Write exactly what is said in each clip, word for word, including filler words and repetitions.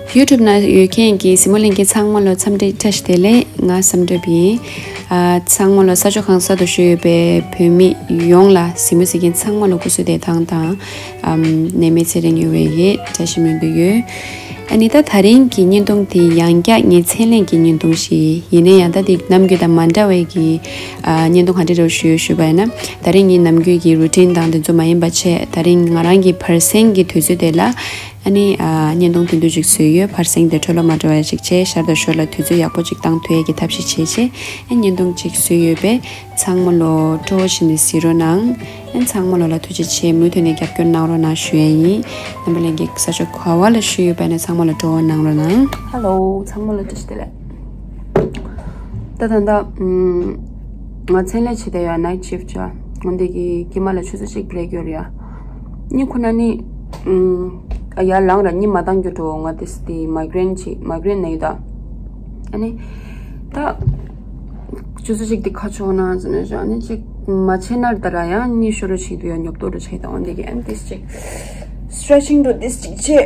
YouTube ནང་ཡོད་མཁན་གྱི་གཟིགས་མོ་ལྷན་རྒྱས་ཚང་མ་ལ་འཚམས་འདྲི་བཀྲ་ཤིས་བདེ་ལེགས། ང་བསམ་གྲུབ་ཡིན། ཨ། ཚང་མ་ལ་ས་ཕྱོགས་གང་ས་དུ་བཞུགས་ཡོད་པའི་བོད་མི་ཡོངས་ལ་གཟིགས་མོ་གཟིགས་མཁན་ཚང་མ་ལ་སྐུ་གཟུགས་བདེ་ཐང་དང་། ཨམ། ནད་མེད་ཚེ་རིང་ཡོང་བའི་ཡིད་བཀྲ་ཤིས་སྨོན་གྱི་ཡོད། ཨ་ནི་ད་ད་རིང་གི་བརྙན་ཐུང་དེ་ཡང་བསྐྱར་ངའི་མཚན་ལན་གྱི་བརྙན་ཐུང་ཞིག་ཡིན་ནའི་ཡང་ད་དེ་ནམ་རྒྱུན་དང་མ་འདྲ་བའི་གི། ཨ། བརྙན་ཐུང་ག་འདྲ་རེད་ཞུ་ཞུས་པ་ཡིན་ན། ད་རིང་ངའི་ནམ་རྒྱུན་གྱི་རུ་ཊིན་དང་དེ་ཚོ་མ་ཡིན་པ་བྱས། ད་རིང་ང་རང་གི་བར་གསེང་གི་དུས་ཚོད་དེ་ལ། ཨ་ནི། ཨ། བརྙན་ཐུང་དེ་འདྲ་ཅིག་བཟོས་ཡོད། བར་གསེང་དེ་འཕྲོ་བརླག་མ་འགྲོ་བ་ཞིག་བྱས། ཞར་དང་ཞོར་ལ་དུས་ཚོད་ཡག་པོ་ཅིག་བཏང་ཐུབ་ཡས་ཀྱི་ཐབས་ཤེས་བྱས་བྱས། ཨ། བརྙན་ཐུང་ཅིག་བཟོས་ཡོད་པས། ཚང་མ་ལོ་སྤྲོ་བོ་བྱས་ནས་གཟིགས་རོགས་གནང་། ཨ། ཚང་མ་ལོ་ལ་ཐུགས་རྗེ་ཆེ། མུ་མཐུད་ནས་རྒྱབ་སྐྱོར་གནང་རོགས་གནང་ཞུ་ཡས་ཡིན། རྣམ་པ་ལྷན་རྒྱས་ས་ཕྱོགས་ག་བ་ལ་བཞུགས་ཡོད་པ་ཡིན་ན་ཚང་མ་ལ་སྤྲོ་བོ་གནང་རོགས་གནང་། ཧེ་ལོ། ཚང་མ་ལ་བཀྲ་ཤིས་བདེ་ལེགས། ད་ད་ལྟ། ཨུམ། ང་མཚན་ལས་བྱེད་བསྡད་ཡོད། ནའིཊ་ཤིཕ་ཊི་བྱས། འོན་ཏེ་གི་དཀྱིལ་མ་ལ་ཆུ་ཚོད་གཅིག་བྷི་རེག་ཡོད་རེད་ཡ། གཉིད་ཁུག་ན་ནི། ཨུམ། ཨ། ཡར་ལངས་ར་གཉིད་མ་བཏང་རྒྱུ་འགྲོ། ང་དེ་སི་དེ་མའི་གྷི་རེན་བྱེད། མའི་གྷི་རེན་ན་ཡོད་ད། ཨ་ནི། ད། ཆུ་ཚོད་གཅིག་དེ་ཁ་ཕྱོགས་ན་ཟེར་ནས་བཞག་ཨ་ནི་གཅིག་མ་བྱས་ན་ད་ར་ཡང་གཉིད་ཤོར་རོ་བྱེད་དུ་ཡ། ཉོབ་ཏོ་རུ་བྱེད་དང་། འོན་ཏེ་གི་ཨ་ནི་དེ་སི་གཅིག་སི་ཊེ་ཆིང་འགྲོ་དེ་སི་གཅིག་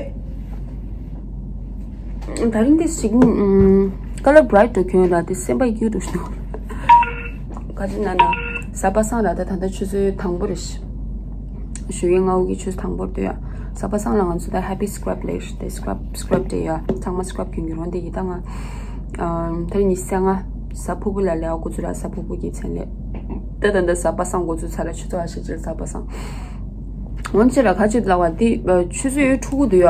བྱེད། ད་རིང་དེ་ཞིག་ཨུམ། ཀ་ལར་བྷ་རའིཊ་འགྲོ་གྱོན་ལ་དེ་སེམས་པ་སྐྱིད་འགྲོ་ཞིག་འདུག་ག་ཅི་ན་ན། གཟའ་པ་སངས་ར་ད་ད་ལྟ་ཆུ་ཚོད་དང་པོ་རེད། ཞོགས་ཀའི་ལྔ་པོ་གི་ཆུ་ཚོད་དང་པོ་རེད་འདུག་ཡ། གཟའ་པ་སངས་ལ་ང་ཚོ་ད་ཧེ་པི་སི་ཀེ་རབ་ལེགས་དེ་སི་ཀེ་རབ་སི་ཀེ་རབ་དེ་ཡ། ཚང་མ་སི་ཀེ་རབ་གྱོན་གྱོན་རོགས་འདི་གི་ད་ང་། ཨམ། ད་རིང་ཉི་ཤུ་རྩ་ལྔ། གཟའ་ཕུར་བུ་ལ་ལས་ཀ་འགོ་ཚུགས་ར། གཟའ་ཕུར་བུ་གི་མཚན་ལས། ད་ད་ད་གཟའ་པ་སངས་འགོ་ཚུགས་ཚར་ར། ཆུ་ཚོད་ཨ་ཤི་ཅིག་གཟའ་པ་སངས། འོན་ཅི་ར་ཁ་ཅིག་ལབ་པ་འདི། ཨ། ཆུ་ཚོད་ཡོལ་ཕྲུ་གུ་འདུག་ཡ།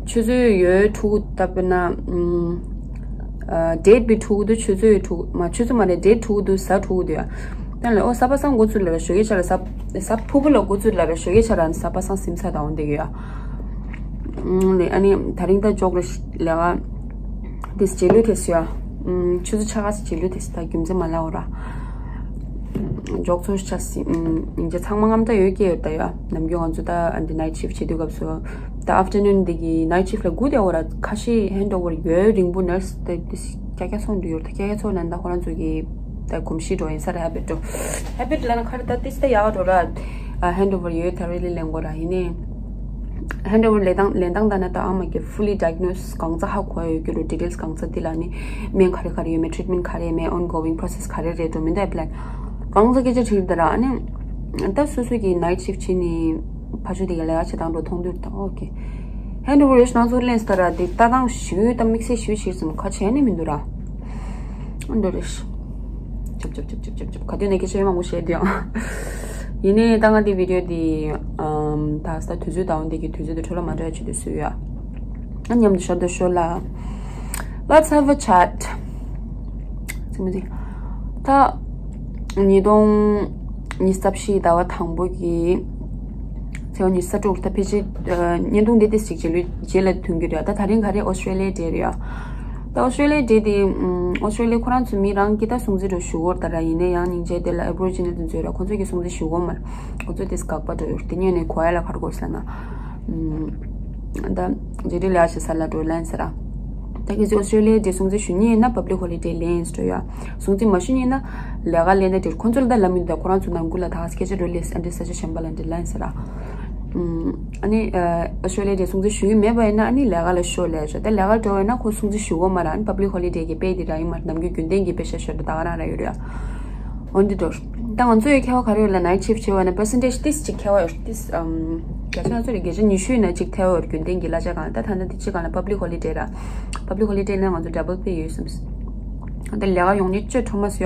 ཆུ་ཚོད་ཡོལ་ཕྲུ་གུ་ལྟ་བུ་ན། ཨུམ། ཨ། ཌེ་ཊི་བི་ཕྲུ་གུ་འདུག་ཆུ་ཚོད་ཡོལ་ཕྲུ་གུ་མ། ཆུ་ཚོད་མ་རེད། ཌེ་ཊི་ཕྲུ་གུ་འདུག་གཟའ་ཕྲུ་གུ་འདུག་ཡ། ད་ལས་ཨོ་གཟའ་པ་སངས་འགོ་ཚུགས་ལ་ར་ཞོགས་ཀས་ཆ་ལ་གཟའ། གཟའ་ཕུར་བུ་ལ་འགོ་ཚུགས་ལ་ར་ཞོགས་ཀས་ཆ་ར་གཟའ་པ་སངས་ཟིན་ཚར་དང་འོང་བསྡད་ཡོད་ཡ། ཨུམ། ལས་ཨ་ནི་ད་རིང་ད་འཇོག་རེ་ལས་ཀ་དེ་རྗེས་ལུས་དེ་སུ་ཡ། ཨུམ། ཆུ་ཚོད་ཆ་ག་ས་རྗེས་ལུས་དེ་སུ་ད་རྒྱུ་མཚན་མ་ལ་འོ་ར། འཇོག་ཚོ་ཆ་སི། ཨུམ། ཡིན་གྱི་ཚང་མ་རྔམ་སྟག་ཡོད་ཀྱི་ཡོད་ད་ཡ། ནམ་རྒྱུན་ང་ཚོ་ད་ཨ་འདི་ནའིཊ་ཤིཕ་ཊི་བྱེད་དུས་སྐབས་སུ། ད་ཨབ་ཊར་ནུན་འདི་གི་ནའིཊ་ཤིཕ་ཊི་ལ་སྒུག་བསྡད་འོ་ར། ཁ་ཤས་ཧེན་ཌི་ཨོ་ཝར་ཡོད་རིང་པོ་ནར་སི་དེ་དེ་སུ་ཀྱ་ཀྱ་སོང་འདུག་ཡོད་ད། ཀྱ་ཀྱ་སོང་ན་ད་ཁོ་རང་ཚོ་གི་ད་གོམས་གཤིས་འགྲོ་ཡིན་ས་རེད། ཧེ་བིཊ་འགྲོ། ཧེ་བིཊ་ལབ་ན་ཁ་རེ་ད་ཏིས་ད་ཡག་འགྲོ་ར། ཨ། ཧེན་ཌི་ཨོ་ཝར་ཡོད་ད་རེ་ལི་ལེན་གོ་ར། ཡིན་ནའི་ཧེན་ཌི་ཨོ་ཝར་ལེན་སྟངས་ལེན་སྟངས་ད་ན་ད་ཨ་མ་གི་ཕུ་ལི་ཌའི་གྷ་ནོ་སིས་གང་ཚ་ཧ་གོ་ཡ་ཡོད་ཀྱི་རུ། ཌི་ཊེལ་སི་གང་ཚ་དེ་ལ་ནི་སྨན་ག་རེ་ག་རེ་ཡོད་མེད། ཊི་རིཊ་མེན་ཊི་ག་རེ་མེད། ཨོན་གོ་ཝིང་པོ་རོ་སེ་སི་ག་རེ་རེད་འགྲོ་མི་འདུག་ཨེ་པི་ལན་གང་ཚ་སྐད་ཆ་དྲིས་ད་ར། ཨ་ནི་ད་སོ་སོ་གི་ནའིཊ་ཤིཕ་ཊི་བྱེད་ནི་ཕ་ཆུ་དེ་ག་ལས་ཀ་བྱེད་སྟངས་འགྲོ་མཐོང་དུས་ད་ཨོ་ཀེ། ཧེན་ཌི་ཨོ་ཝར་ཡོད་ན་ཚུར་ལེན་སྟ་ར་དེ་ལྟ་སྟངས་ཞུས་ད་དམིགས་བསལ་ཞུས་ཕྱིར་ཙམ་ཁ་བྱས་ནི་མི་འདུག་ར། འདི་རེད། ཅབ་ཅབ་ཅབ་ཅབ་ཅབ་ཅབ། ག་དུས་ནས་སྐད་ཆ་མང་པོ་བཤད་དུས་ཡང་། ཡིན་ནའི་ད་ང་འདི་བི་ཌི་ཡོ་འདི་ཨམ་ད་ས་དུས་ཚོད་དང་འདི་གི་དུས་ཚོད་དུ་འཕྲོ་བརླག་མ་འགྲོ་ཡ་ཆེད་དུ་བཟོས་ཡ། ཨ་མཉམ་དུ་ཞོར་དུ་ཞོར་ལ། Let's have a chat. ཚིག་མི་ཚིག་ད་ཉིས་སྟོང་ཉི་ཤུ་རྩ་བཞི་ཟླ་བ་དང་པོ་གི་ཚེས་པ་ཉི་ཤུ་རྩ་དྲུག་ད་ཕལ་ཆེར་ཨ་བརྙན་ཐུང་འདི་ཏིས་ཅིག་རྗེས་ལུས་རྗེས་ལ་ཐོན་གྱི་རེད། ད་ད་རིང་ག་རེ་ཨོ་སི་ཀྲེ་ལི་ཡའི་ཌེ་རེད་ཡ། ད་ཨོ་སི་ཀྲེ་ལི་ཡའི་ཌེ་དེ་ཨམ་ཨོ་སི་ཀྲེ་ལི་ཡ་ཁོ་རང་ཚོ་མི་རང་གི་ད་སྲུང་བརྩི་འགྲོ་ཞུ་གོ་ར། ད་ར་ཡིན་ནའི་ཡང་སྙིང་རྗེ་དེ་ལ་ཨེ་བོ་རི་ཇི་ནལ་དེ་ཚོས་ར་ཁོ་ཚོ་གི་སྲུང་བརྩི་ཞུ་གོ་མ་ར། ཁོ་ཚོ་དེ་དགག་པ་འགྲོ་ཡོད། དེ་ཉིད་ནས་གོ་ཡ་ལ་ག་རེ་དགོས་ཟེར་ན། ཨམ་ད་རྗེས་ལུས་ལས་བྱེད་ས་ལ་འགྲོ་ལན་ཟེར་ར། ད་གལ་སྲིད་ཨོ་སི་ཀྲེ་ལི་ཡའི་ཌེ་སྲུང་བརྩི་ཞུ་མཁན་ཡིན་ན་པབ་ལིག་ཧོ་ལི་ཌེ་ལེན་འགྲོ་ཡ། སྲུང་བརྩི་མ་ཞུ་མཁན་ཡིན་ན་ལས་ཀ་ལེན་ན་དེར་ཁོ་ཚོ་ལ་ད་ལབ་མི་འདུག་ད་ཁོ་རང་ཚོ་ནང་ཁུལ་ལ་ད་སྐད་ཆ་འགྲོ་ལས་ཨ་འདྲ་ས་ཆ་གཞན་པ་ལ་འདྲ་ལན་ཟེར་ར། ཨམ་ཨ་ནི་ཨོ་སི་ཀྲེ་ལི་ཡའི་ཌེ་སྲུང་བརྩི་ཞུ་གི་མེད་པ་ཡིན་ན་ཨ་ནི་ལས་ཀ་ལ་ཤོག་ལས་ཤོག་ད་ལས་ཀ་འགྲོ་བ་ཡིན་ན་ཁོ་སྲུང་བརྩི་ཞུ་གོ་མ་ར། ཨ་ནི་པབ་ལིག་ཧོ་ལི་ཌེ་གི་དཔེ་དེ་ར་ཡིན་མ་ར། ནམ་རྒྱུན་རྒྱུན་ལྡན་གྱི་དཔེ་ཤ་ཤོར་དུ་ད་ག་རང་ར་ཡོད་རེད་ཨ། འོན་ཏེ་འགྲོ། ད་ང་ཚོ་ཡི་ཁྱད་པར་ག་རེ་ཡོད་ལ་ནའིཊ་ཤིཕ་ཊི་བྱེད་པ་ན་པར་སེན་ཊེ་ཇི་ཏིས་ཅིག་ཁྱད་པར་ཡོད་ཏིས། ཨམ་བརྒྱ་ཆ་ང་ཚོ་རེ་བརྒྱ་ཆ་ཉི་ཤུ་ཡིན་ན་ཅིག་ཁྱད་པར་ཡོད་རྒྱུན་ལྡན་གྱི་གླ་ཆ་སྒང་ལ། ད་ད་ལྟ་དེ་ཅིག་སྒང་ལ་པབ་ལིག་ཧོ་ལི་ཌེ་ར། པབ་ལིག་ཧོ་ལི་ཌེ་ལ་ང་ཚོ་ཌབ་བལ་པེ་ཡོད་སམ། ད་ལས་ཀ་ཡོང་ནི་ཅོ་ཁྲོ་མ་སུ་ཡ།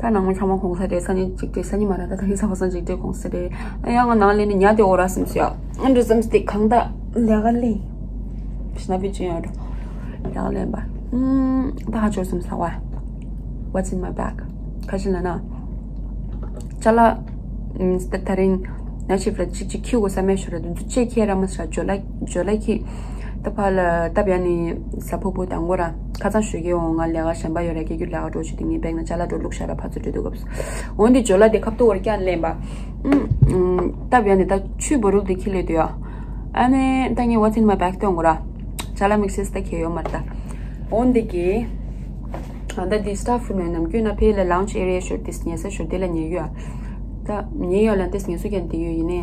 ད་ནང་མི་ཚང་མ་གོང་ས་རེད། སང་ཉིན་ཅིག་ཏེ་སང་ཉིན་མ་ར་ད་ད་ཉིན་ས་བ་སང་ཅིག་ཏེ་གོང་ས་རེད། ཨ་ཡང་ང་ནང་ལས་ནི་ཉ་དེ་འོ་ར་སམ་སུ་ཡ། ཨ་འདྲ་སམ་སྟེ་གང་ད་ལས་ཀ་ལས། ཕྱི་ན་བི་ཅི་ཡོད་འགྲོ། ལས་ཀ་ལས་པ། ཨམ་ད་ཧ་ཅོ་སམ་ས་བ། What's in my bag? ཁ་ཤས་ལ་ན། ཅ་ལག་ཨམ་ད་ད་རིང་ནའིཊ་ཤིཕ་ཊི་ལ་ཅིག་ཅིག་ཁྱི་གོ་ས་མེད་ཤོར་ར་དུ་ཚོ་ཅེ་ཁྱི་ར་མ་ས་ར་ཇོ་ལ་ཇོ་ལ་ཁྱི། ད་ཕ་ལ་སྟབས་ཡ་ནི་ས་ཕོ་ཕོ་དང་གོ་ར་ཁ་ཚང་ཞོད་ཀྱི་འོང་ང་ལས་ཀ་གཞན་པ་ཡོད་ར་སྐྱེ་རྒྱུ་ལས་ཀ་འགྲོ་ཞུ་དེ་ངའི་བེག་ན་ཅ་ལག་འགྲོ་བླུགས་ཤ་ར་ཕ་ཚོ་འགྲོ་དུ་གབས། འོན་ཏེ་ཇོ་ལ་དེ་ཁབ་ཏུ་བོར་ཀྱང་ལེན་པ། ཨུམ། སྟབས་ཡ་ནི་ད་ཆུ་བོ་རུལ་དེ་ཁྱི་ལས་དུ་ཡ། ཨ་ནེ་ད་ངའི་What's in my bag་སྟོན་གོ་ར། ཅ་ལག་དམིགས་བསལ་ད་ཁྱེད་ཡོད་མ་རེད་ད། འོན་ཏེ་གི། ཨ་ད་དེ་སི་ཊ་ཕུ་ནས་ནམ་རྒྱུན་ན་ཕེ་ལ་ལའུན་ཇི་ཨེ་རི་ཡ་ཤོར་དེ་ཉལ་ས་ཤོར་དེ་ལ་ཉལ་ཡོད་ཨ། ད་ཉལ་ཡོད་ལ་དེ་ངལ་གསོ་རྒྱག་དེ་ཡོད་ཡིན་ནའི།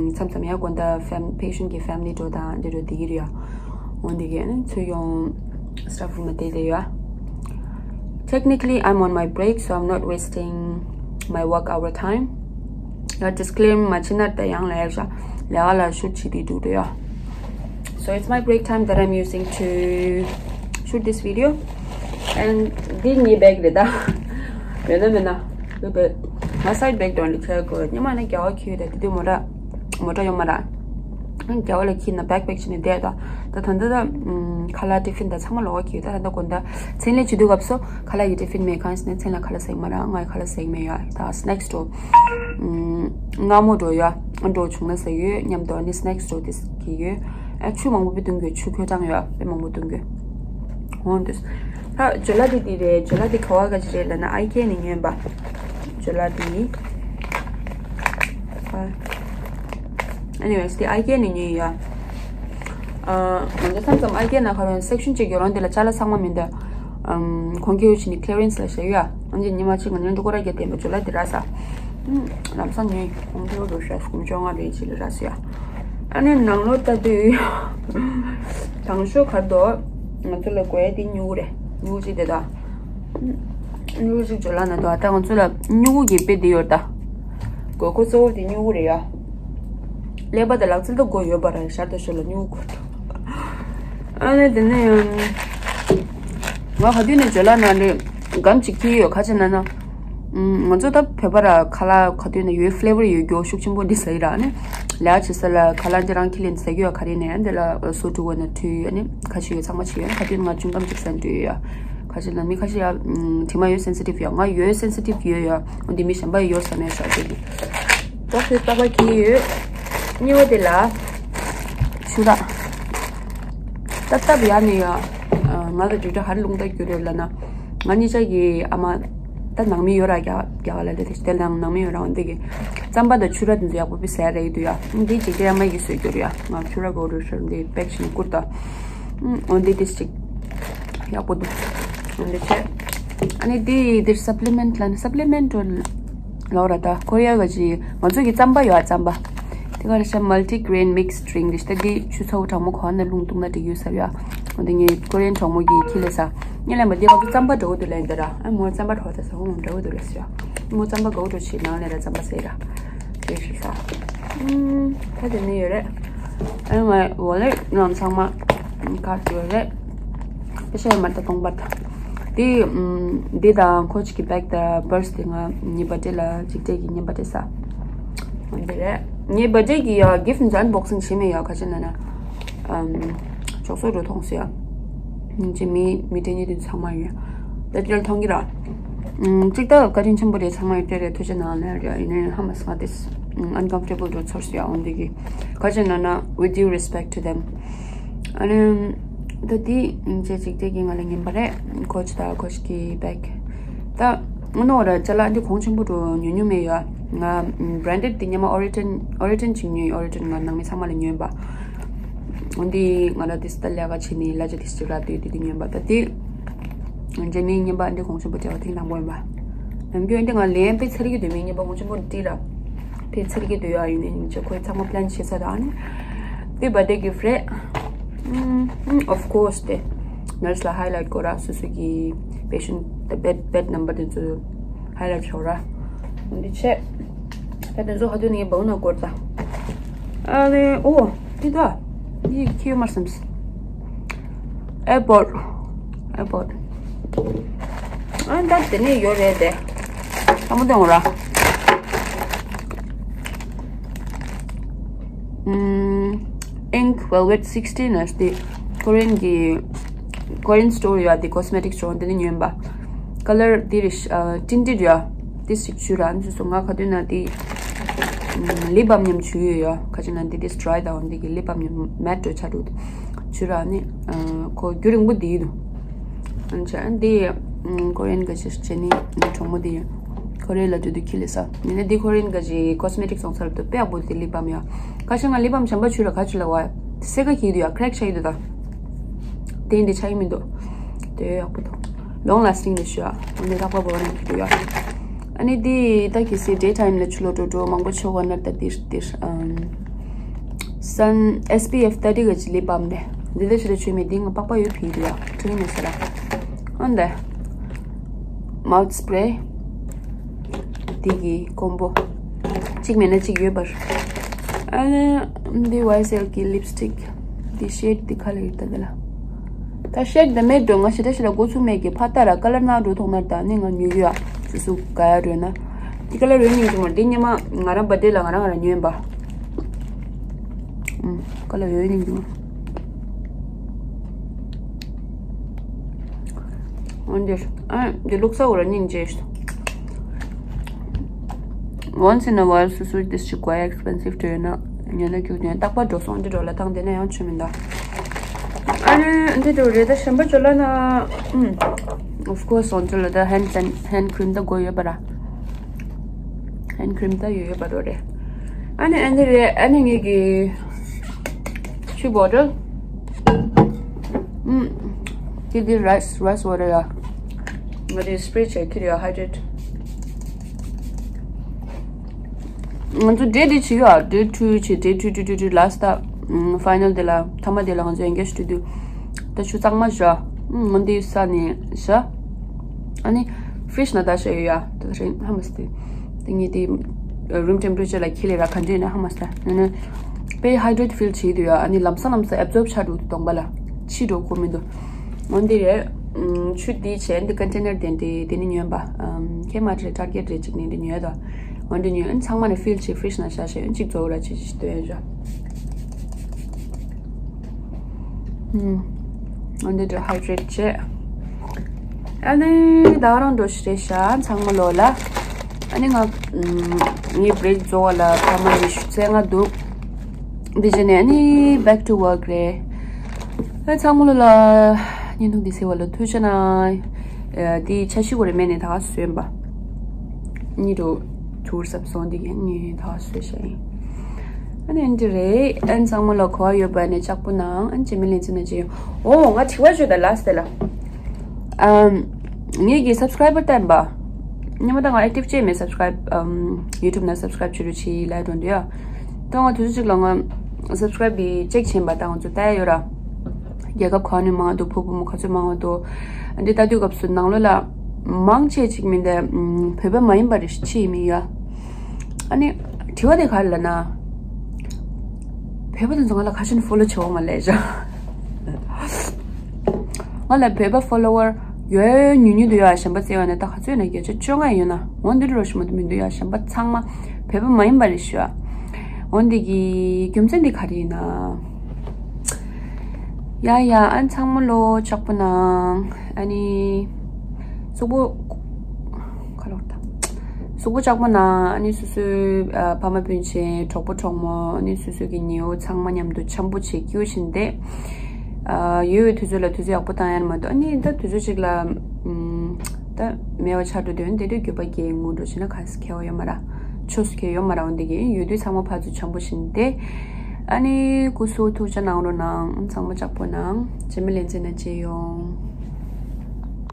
མཚམས་མཚམས་ཡ་དགོན་ད་ཕེམ་patient་གི་family་འགྲོ་དང་འདི་འགྲོ་དེ་གི་རེད་ཡ། འོ་འདི་གས་ནི་ཚུར་ཡོང་staff room ལ་བསྡད་བསྡད་ཡོད། Technically, I'm on my break, so I'm not wasting my work hour time. ཡ། disclaimer མ་བྱེད་ན་ད་ཡང་ལས་ཀ་ལས་ཀ་ལ་shoot བྱེད་དུས་འདུག་འགྲོ་ཡ། So it's my break time that I'm using to shoot this video. And འདི་ངའི་bag རེད་ད། ཡོད་ན་མེད་ན་འདི་bag ང་side bag དོན་ལ་ཁྱེར་དགོས། སྔོན་མ་ནི་རྒྱལ་བ་ཁྱེར་ཡོད་ད། དེ་དུས་མོ་ཊ་མོ་ཊ་ཡོད་མ་རེད། རྒྱལ་བ་ལ་ཁྱེར་ན་backpack བྱས་ནས་བསྡད་ད། ད་ད་ལྟ་ད་ཨམ་ཁ་ལག་tiffin དང་ཚང་མ་ལོགས་ཀ་ཁྱེར་ཡོད་ད། ད་ལྟ་དགོང་དག་མཚན་ལས་བྱེད་དུས་སྐབས་སུ་ཁ་ལག་གི་tiffin མེད། གང་ཡིན་ཟེར་ན་མཚན་ལ་ཁ་ལག་ཟ་གི་མ་རེད། ང་ཡི་ཁ་ལག་ཟ་གི་མེད་ཡ། ད་snacks འགྲོ། ཨམ་མངར་མོ་འགྲོ་ཡ། ཨ་འགྲོ་བྱུང་ན་ཟ་གི་ཡོད། མཉམ་དུ་ཨ་ནི་snacks འགྲོ་དེ་ཟ་གི་ཡོད། ཨ་ཆུ་མང་པོ་དཔེ་འཐུང་གི་ཡོད། ཆུ་ཁོལ་གྲང་ཡོད། དཔེ་མང་པོ་འཐུང་གི་ཡོད། འོ་འདུག་ད་ཇོ་ལ་དེ་དེ་རེད། ཇོ་ལ་དེ་ག་བ་ག་ཅི་རེད་ལབ་ན་ཨའི་ཀེ་ནས་ཉོས་པ། ཇོ་ལ་དེ། ཨ། anyways དེ་ཨའི་ཀེ་ནས་ཉོས་ཡ། ཨ། ང་ཚོ་མཚམས་མཚམས་ཨའི་ཀེ་ནང་ཁ་རོན་section གཅིག་ཡོད་རང་དེ་ལ་ཅ་ལག་ཚང་མ་མི་འདུག་ཨམ་གོང་ཁེ་ཡོད་ཕྱིན་ནས་clearance ལ་བཞག་ཡོད་ཡ། ཨང་ཅི་ཉི་མ་གཅིག་ང་ཉོན་འགྲོ་ཀོ་ར་རྒྱ་བསྟན་པ་ཇོ་ལ་དེ་ར་ས། ཨམ་ལམ་སང་ཉོས་གོང་ཁེ་ཡོད་འགྲོ་ཤག་སྐུ་མཆོག་ང་རེད་ཅི་ལ་ར་ས་ཡ། ཨ་ནི་ནང་ལོགས་ལྟ་དུས་དང་ཤོག་གར་དོ་ང་ཚོ་ལ་དགོས་ཡ་དེ་སྨྱུ་གུ་རེད། སྨྱུ་གུ་གཅིག་དེ་དང་། སྨྱུ་གུ་གཅིག་ཇོ་ལ་ན་དོ། ཨ་ད་ང་ཚོ་ལ་སྨྱུ་གུ་གི་དཔེ་དེ་ཡོད་ད། དགོས་མཁོ་གཙོ་བོ་དེ་སྨྱུ་གུ་རེད་ཡ། ཀླད་པ་དང་ལག་རྩལ་དུ་དགོས་ཡོད་པ་ར་ཤར་དུ་ཤོར་ལ་སྨྱུ་གུ་དགོས། ཨ་ནི་དེ་ནས་ང་ག་དུས་ནས་ཇོ་ལ་ན་ལས་སྒམ་གཅིག་ཁྱེར་ཡོད། ག་ཅི་ན་ན། ང་ཚོ་ད་བོད་པ་ར་ཁ་ལག་ག་དུས་ན་ཡོད་flavor ཡོད་རྒྱུ་ཤུགས་ཆེན་པོ་འདི་ཟ་ཡི་ར་ནི། ལས་བྱེད་ས་ལ་ཁ་ལག་འདི་རང་ཁྱི་ལེན་ཟ་རྒྱུ་ཡ། ག་རེ་ནས་འདི་ལ་སོ་དྲུག་བ་ན་དུས་ཨ་ནི་ཁ་ཤས་ཡོད་ཚང་མ་ཆི་ཡོད་ན། ག་དུས་ང་ཅུང་སྒམ་གཅིག་ཟ་འདོད་ཡོད་ཡ། ག་ཅི་ན་མི་ཁ་ཤས་ཡ་དྲི་མ་ཡོད་sensitive ཡ། ང་ཡོད་sensitive ཡོད་ཡ། འོ་འདི་མི་གཞན་པ་ཡོད་ས་མེད་ཤག་དེ་གི་ཏོག་ཙམ་ཏག་ཏག་གི་ཡོད། གཉིས་པ་དེ་ལ་ཆུ་རགས། སྟབས་སྟབས་ཡག་ནས་ཡ། ང་ལ་འགྲིག་འདྲ་ག་རེ་རླུང་རྟ་རྒྱུ་རེད་ལབ་ན། ང་གཉིས་ཆ་གི་ཨ་མ་ད་ནང་མི་ཡོད་ར་རྒྱ་རྒྱ་ག་ལ་ལས་དེ་དེ་ནང་ནང་མི་ཡོད་ར། འོ་འདི་གི་རྩམ་པ་དང་ཆུ་རགས་དེ་ཚོ་ཡག་པོ་བི་ཟས་ར་ཡི་དུ་ཡ། འདི་འཇིག་རྟེན་ཨ་མ་གི་བཟོས་རྒྱུ་རེད་ཡ། ང་ཆུ་རགས་གོ་རུ་ཤར་འདི་པེག་ཤིང་བསྐུར་ད། འོ་འདི་དེ་ཅིག་ཡག་པོ་འདུག་འོ་འདི་བྱས། ཨ་ནི་འདི་འདིར་supplement ལ་ནི་supplement ལོ་ར་ད་ཁོ་རེ་ཡ་ག་ཅི་ང་ཚོ་གི་རྩམ་པ་ཡོད་ཨ། རྩམ་པ་དེ་ག་རེ་ཤ་multi grain mix drink འདི་ཤ་འདི་ཆུ་ཚ་བོ་གྲང་མོ་གོ་ན་རླུང་བཏུང་ན་འགྲིག་ཡོད་ཟེར་ཡ། འོ་དེ་ངའི་ཀོ་རེན་གྲོགས་མོ་གིས་ཁྱི་ལས་ས་ངས་ལན་པ་འདི་ང་ཚོ་རྩམ་པ་འདྲ་བོ་འདུག་ལན་འདི་ར། ཨ་མོ་རྩམ་པ་གྲོགས་ད་ས་ཧོང་འདྲ་བོ་འདུག་ལ་ཟེར་ཡ། མོ་རྩམ་པ་ག་བོ་འགྲོ་ཆེ་ནང་ལས་ར་རྩམ་པ་ཟེར་ར། དེ་ཤི་ས། ཨུམ། ད་དེ་ནི་ཡོད་རེད། ཨ་ང་wallet ནང་ཚང་མ་card ཡོད་རེད། པེ་ཤ་ཡོད་མ་ད་གཏོང་པ་ད། དེ་ཨུམ། འདི་དང་ཁོ་ཅིག་གི་bag དང་purse དེ་ང་ངའི་birthday ལ་འཇིག་རྟེན་གྱི་ངའི་birthday ས། འདི་རེད། ངའི་birthday གི་ཡ་gift ཚོ་unboxing བྱེད་མེད་ཡ། ག་ཅི་ན་ན། ཨམ། ཅོག་ཙེ་འགྲོ་མཐོང་སོང་ཡ། ཅི་མི་མི་དེ་གཉིས་དེ་ཚང་མ་ཡོད། ད་ཅི་ལ་མཐོང་གི་ར། ཨམ། གཅིག་ད་བཀའ་དྲིན་ཆེན་པོ་རེད། ཚང་མ་ཡོད་དེ་རེད། ཐུགས་རྗེ་གནང་ལེ་རེད། ཡིན་ནའི་ཧ་མ་སང་དེ་uncomfortable འགྲོ་ཚོར་སོང་ཡ། འོ་འདི་གི་ག་ཅི་ན་ན། with due respect to them ཨ་ནི། ད་དེ་ཅི་ཅིག་དེ་གི་ང་ལ་ཉན་པ་རེད། ཁོ་ཅི་ད་ཁོ་ཅི་གི་bag ད། ཨ་ནོ་ར་ཅ་ལག་འདི་གོང་ཆེན་པོ་འགྲོ་ཉོ་ཉོ་མེད་ཡ། ང་branded དེ་ཉི་མ་Oroton Oroton ཅིག་ཉོས། Oroton ང་ནང་མི་ཚང་མ་ལ་ཉོས་པ། འོ་འདི་ང་ར་དེ་སི་ཏ་ལས་ཀ་བྱེད་ནི་ལ་ཅ་དེ་སི་ཅིག་ར་དུས་དེ་དུས་ཉོས་པ། ད་དེ་རྗེས་མའི་ཉིན་པ་འདི་གོང་ཆེན་པོ་བྱ་བ་ཐེངས་དང་པོ་ཡིན་པ། ནམ་རྒྱུན་འདི་ང་ལན་དཔེ་ཚར་གི་དུས་མའི་ཉིན་པ་གོང་ཆེན་པོ་འདི་ར་དཔེ་ཚར་གི་དུས་ཡ། ཡིན་ནའི་ཉིན་ཅིག་ཁོའི་ཚང་མ་plan བྱེད་ས་དང་ནི་དེ་birthday gift རེད། ཨུམ། ཨུམ། Of course དེ་nurse ལ་highlight དགོས་ར། སོ་སོ་གི་patient དེ་bed bed number དེ་ཚོ་highlight ཤོག་ར། འདི་བྱས། ད་དེ་ཚོ་ཧ་དུས་ནས་བའུ་ན་སྐོར་ད། ཨ་ནི་ཨོ། འདི་ད། འདི་ཁྱེར་ཡོད་མ་སམ། airport airport ཨ་ད་དེ་ནས་ཡོད་རེད་དེ། ལྷ་མོ་སྟོན་ར། ཨུམ། Ink Velvet sixteen ཨ་དེ་Korean གི་Korean store ཡོད་དེ། cosmetic store འདི་ནས་ཉོས་པ། color འདི་རེད། ཨ་tinted ཡོད། འདི་ཞིག་བྱུས་ར། འདི་སོ་ང་ག་དུས་ན་འདི་lip balm མཉམ་བྱུས་ཡོད་ཡ། ག་ཅི་ན་འདི་དེ་dry དང་འདི་གི་lip balm མཉམ་matte འགྲོ་ཆ་འགྲོ་དེ་བྱུས་ར་ནི། ཨ་ཁོ་རྒྱུན་རིང་པོ་འདི་ཡིན་འདུག་ཨ་ནི་འདི་Korean ག་ཅི་བྱས་ནི་འདི་གྲོགས་མོ་འདི་Korea ལ་འགྲོ་དུས་ཁྱི་ལས་ས། ཡིན་ན་འདི་Korean ག་ཅི་cosmetic སོང་ཚར་དུས་དཔེ་ཡག་པོ་འདུག lip balm ཡ། ཁ་ཤས་ང་lip balm གཞན་པ་བྱུས་ར་ག་ཅི་ལ་བ། སེ་ཀ་ཁྱི་འདུག་ཡ། crack ཆགས་ཡི་འདུག་ད། དེ་འདི་ཆགས་ཡི་མི་འདུག་དེ་ཡག་པོ་འདུག long lasting རེད་ཤག་འོ་འདི་ལྷག་པ་བོ་ནས་ཁྱི་འདུག་ཡ། ཨ་ནི་འདི་ད་གི་སི་day time ལ་ཆུ་ལོ་འགྲོ་འགྲོ་མང་པོ་ཆོ་བ་ན་ད་འདིར་འདིར་ཨམ། sun S P F thirty ག་ཅི་lip balm རེད། འདི་ལས་ཆེ་ལ་ཆོས་མེད། འདི་ང་པགས་པ་ཡོད་ཕིག་རེད་ཡ། ཁྲིན་ནས་ཟེར་ལ། ཨོན་དེ། མའུ་ཐི་སི་པྲེ། འདི་གི་ཀོམ་པོ། གཅིག་མེད་ན་གཅིག་ཡོད་པར། ཨ་ནི། འདི་ཝའི་སི་ཨེལ་གི་ལིབ་སི་ཊིག། འདི་ཤེཌ་འདི་ཁ་ལ་ཡོད་ད་འདི་ལ། ད་ཤེཌ་འདི་མེད་འགྲོ། ང་ཞེ་དྲག་ཞེ་དྲག་འགོ་ཚུགས་མེད་ཀི། ཕ་ཏ་ར་ཀ་ལར་ནག་འགྲོ་ཐོག་མར་ད་ནི་ང་ཉོ་གི་ཡ། སུ་སུ་ག་ཡ་རོལ་ན། འདི་ཀ་ལར་ཡོད་ནི་འགྲོ་མ། འདི་ཉི་མ་ང་རང་བར་ཌེ་ལ་ང་རང་ང་རང་ཉོས་ཡིན་པ། ཀ་ལར་ཡོད་ནི་འགྲོ། འོན་ཏེ། ཨ། འདི་ལུག་ས་འོ་ར་སྙིང་རྗེ། Once in a while སུ་སུ་འདི་ཞིག་དགོས་ཡ། expensive འགྲོ་ཡོད་ན་ཉོ་ན་རྒྱུག་དོན་རྟག་པར་འགྲོ་སོང་འདི་འགྲོ་ལ་ཐང་དེ་ན་ཡང་ཆོ་མིན་ད། ཨ་རེ་འདི་འགྲོ་རེད་ད་གཞན་པ་འགྲོ་ལ་ན། ཨུམ། Of course སོང་ཚོད་ལ་ད་hand hand cream ད་དགོས་ཡོད་པ་ར། Hand cream ད་ཡོད་ཡོད་པ་རོ་རེད། ཨ་ནི་ཨ་ནི་རེད། ཨ་ནི་ངེད་ཀྱི་ཆུ་bottle། ཨུམ། དེ་དེ་rice rice water ཡ། ང་དེ་spray བྱས་ཁྱེར་ཡ། hydrate། ང་ཚོ་day དེ་བྱེད་ཡ། day two བྱེད། day two two two two last ད་final དེ་ལ་ཐ་མ་དེ་ལ་ང་ཚོ་engage to do། ད་ཆུ་གཙང་མ་བཞག་ང་འདི་ས་ནས་བཞག་ཨ་ནི་fridge ནང་ད་བཞག་ཡོད་ཡ། ད་རིང་ཧ་མ་སྟེ། དེ་ངས་དེ་room temperature ལ་ཁྱེར་ལས་ར་ག་འདྲ་ཡིན་ན་ཧ་མ་སྟེ། ཡིན་ན་དཔེ་hydrate feel བྱེད་འདུག་ཡ། ཨ་ནི་ལམ་སང་ལམ་སང་absorb ཆགས་འགྲོ་འདུག་གདོང་པ་ལ། ཕྱིས་འགྲོ་དགོས་མི་འདུག་འོན་ཏེ་རེད། ཆུ་འདི་བྱས་འདི་container དེ་འདི་དེ་ནི་ཉོས་པ། ཁྱེད་མ་རེད། Target རེད་ཅིག་ནས་འདི་ཉོས་དོ། འོན་ཏེ་ཉོས་ཨ་ནི་ཚང་མ་ནས་fill བྱས་fridge ནང་བཞག་བྱས་ཨ་ནི་གཅིག་རྫོགས་ར་ཅིག་ཅིག་སྟོན་ཡ། ཨུམ། ཨ་འདི་འདྲ་hydrate བྱས། ཨ་ནི་ད་རང་འགྲོ་ཤི་རེད་ཤག་ཚང་མ་ལོ་ལ། ཨ་ནི་ང་ངའི་break རྫོགས་ལ་ཕ་མ་ཉི་ཤུ་རྩ་ལྔ་འདུག་འདི་བྱས་ནས་ཨ་ནི་back to work རེད། ཨ་ཚང་མ་ལོ་ལ་བརྙན་ཐུང་འདི་གཟིགས་པ་ལ་ཐུགས་རྗེ་གནང་། ཨ་འདི་འཆར་གཞི་གོ་རེ་མེད་ནས་ད་ག་སོན་པ། གཉིས་འགྲོ་ཐུར་སབ་སོང་འདི་གས་ངས་ད་ག་སོན་ཤག་ཡིན། ཨ་ནི་འདི་རེད། ཨན་ཚང་མ་ལ་གོ་བ་ཡོད་པ་ནས་ལྕགས་པོ་ནང་ཨན་ཇི་མི་ལན་ཙི་ན་ཅི་ཡོང་། ཨོ་ང་དྲི་བ་ཞུ་ད་last དེ་ལ། ཨམ། ངེད་ཀྱི་subscriber བསྟན་པ། ཉི་མ་ད་ང་active བྱས་མེད་subscribe ཨམ། YouTube ནང་subscribe བྱེད་རུ་ཆི་ལ་འགྲོ་འདུག་ཡ། ད་ང་དུས་ཚོད་ཅིག་ལ་ང་subscribe གི་check བྱེད་པ་ད་ང་ཚོ་ལྟ་ཡ་ཡོད་ར། རྒྱལ་ཁབ་གང་ནས་མང་འདུག་ཕུ་བུ་མོ་ག་ཚོད་མང་བ་འདུག་འདི་ལྟ་དུས་སྐབས་སུ་ནང་ལོགས་ལ་མང་ཆེ་ཅིག་མིན་ཏེ་བོད་པ་མ་ཡིན་པ་རེ་ཞིག་ཡིན་མི་ཡོད། ཨ་ནི་དྲི་བ་དེ་ག་རེ་ལབ་ན། བོད་པ་དེ་ཚོ་ང་ལ་ག་ཤེད་follow བྱེད་འོང་མ་ལས་བྱ། ང་ལ་བོད་པ་follower ཡོད་ཉུང་ཉུང་དུ་ཡོད་ཨ། གཞན་པ་བརྩི་བ་ནས་ད་ག་ཚོད་ཡོད་ན་བརྒྱ་ཆ་བཅོ་ལྔ་ཡོད་ན་འོན་ཏེ་རོ་ཞིག་མ་དུ་མི་འདུག་ཡ། གཞན་པ་ཚང་མ་བོད་པ་མ་ཡིན་པ་རེ་ཞུ་ཨ། འོན་ཏེ་གི་རྒྱུ་མཚན་དེ་ག་རེ་ཡིན་ན། ཡ་ཡ་ཨ་ཚང་མ་ལོ་ལྕགས་པོ་ནང་ཨ་ནི་གཟུགས་པོ་ཁ་ལོག་ད། གཟུགས་པོ་ལྕགས་པོ་ནང་ཨ་ནི་སོ་སོའི་ཨ་ཕ་མ་སྤུན་མཆེད་གྲོགས་པོ་གྲོགས་མོ་ཨ་ནི་སོ་སོ་གི་ཉེ་བོ་ཚང་མ་མཉམ་དུ་འཆམ་པོ་བྱེད་སྐྱིད་པོ་བྱེད་བསྡད། ཨ་ཡོད་པའི་དུས་ཚོད་ལ་དུས་ཚོད་ཡག་པོ་བཏང་ཡ་མ་གཏོགས་ཨ་ནི་ད་དུས་ཚོད་ཅིག་ལ་ཨམ་ད་མེད་པ་ཆགས་འགྲོ་དུས་དེ་དུས་འགྱོད་པ་སྐྱེ་ངུ་འགྲོ་བྱས་ན་ག་ས་ཁེལ་བ་ཡོད་མ་ར། ཆོས་སུ་ཁེལ་ཡོད་མ་ར། འོན་ཏེ་གི་ཡོད་དུས་ཚང་མ་ཕར་ཚུར་འཆམ་པོ་བྱེད་བསྡད། ཨ་ནི་སྐུ་གཟུགས་ཐུགས་ཅག་གནང་རོགས་གནང་། ཚང་མ་ལྕགས་པོ་གནང་། རྗེས་མ་ལན་ཙེ་ན་མཇལ་ཡོང་།